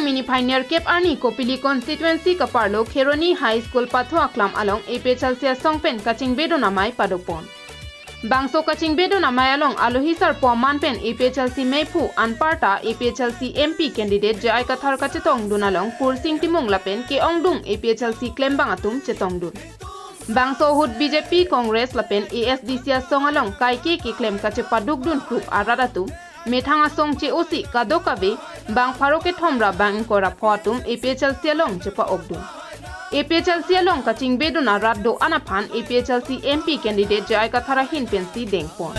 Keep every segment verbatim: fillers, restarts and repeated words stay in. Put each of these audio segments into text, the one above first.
Pini phainer kep arni Kopili constituency kaparlo Kheroni High School pathu aklam along A P H L C asong pen kachingbedun amei padopon. Bangso kachingbedun amei along alohi sarpo aman pen A P H L C meiphu anparta A P H L C M P candidate J I Kathar kachetongdun along Pursing Timung lapen ke-ongdung A P H L C klembang atum chetongdun. Bangso ahut B J P, Congress lapen A S D C asong along kaike keklem kachepadukdun krup arat atum, methang asong che-osi kadokave bang pharo kethom ra bang ingkoi ra pho atum A P H L C along chepa-okdun. A P H L C along kachingbedun arat do-an aphan A P H L C M P candidate J I Kathar ahin pensi dengpon.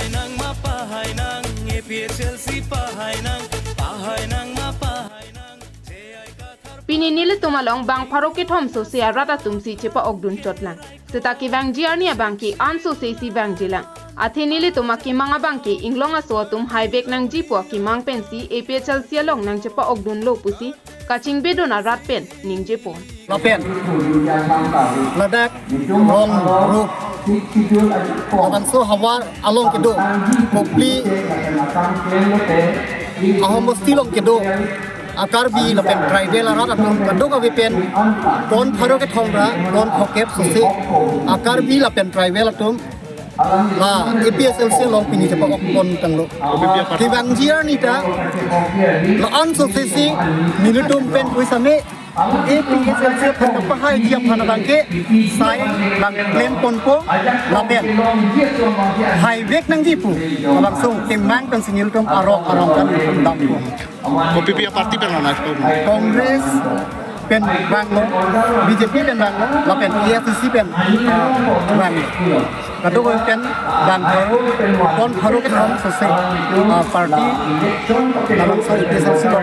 Pini nelitum along bang pharo kethom sose arat atum si chepa-okdun chotlang. Seta kevangji arni abangke an sose si vangjilang. Athe nelitum akemang abangke inglong aso atum haivek nangji pu akemang pensi A P H L C along nangchepa-okdunlo pusi kachingbedun arat pen ningjepon. Lapen ladak rong ru labangso havar along kedo Kopili Ahom bosti along kedo a-Karbi lapen tribal arat atum kadokave pen kron pharo kethom ra kron phokep sose a-Karbi lapen tribal atum la A P H L C along pini chepa-okpon tanglo. Kevangji arni ta la-an sose si nelitum pen puisame A P H L C aphan kapahaiji aphan abangke sai bang klemponpo lapen haivek nangji pu langsung kemang pensi nelitum arong arong kan dampo. Kopi pi a-party pen lo na? Congress pen vanglo, B J P pen vanglo, lapen A S D C pen, ah, vanglo. Kadokave pen bang pharo, kron pharo kethom sose, ah, party labangso A P H L C lo.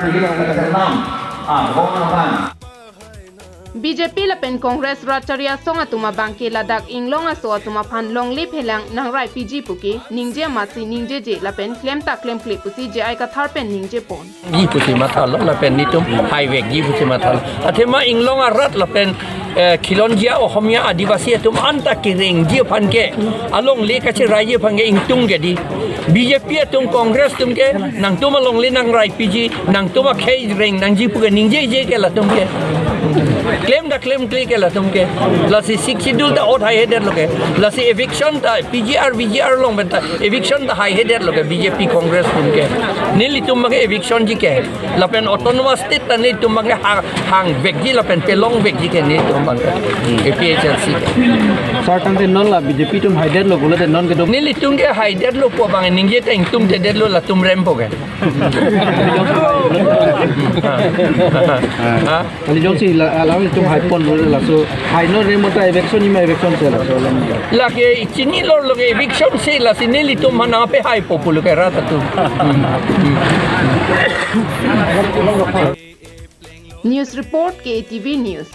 B J P lapen Congress rat chari asong atum abangke ladak inglong aso atum aphan longle phelang nangrai piji puke ningje amatsi ningjeje lapen klemta klemkle pusi J I Kathar pen ningjepon. Ji pusi mathalo lapen nelitum haivekji pusi mathalo. Athema inglong arat lapen, eh, khilonjia Ohomia Adivasi atum anta kerengji aphan ke, alongle kacheraiji aphan ke ingtung ke di. B J P atum, Congress atum ke nangtum alongle nangrai piji, nangtum akhei reng nangji puke ningjeje ke latum ke. Klemta klemkle ke latum ke. Lasi Sixth Schedule ta ot haihedetlo ke. Lasi eviction ta P G R, V G R along pen ta eviction ta haihedetlo ke B J P Congress atum ke. Nelitum abangke eviction ji ke. Lapen autonomous state ta nelitum abangke ha-, hangvekji lapen pelongvekji ke nelitum abangke. A P H L C ke. Sir, tangte non la B J P atum haidetlo pulote non kedo. Nelitum ke haidetlo pu abang ningje ta ingtungtedetlo latum rempo ke. Ha? Kali jongsi la, alanglitum haipon lo laso, hai non rem ta eviction ima eviction si laso. Lake chinilo lo ke eviction si, lasi nelitum mana pe haipo pulo ke rat atum. News report, K A T V News.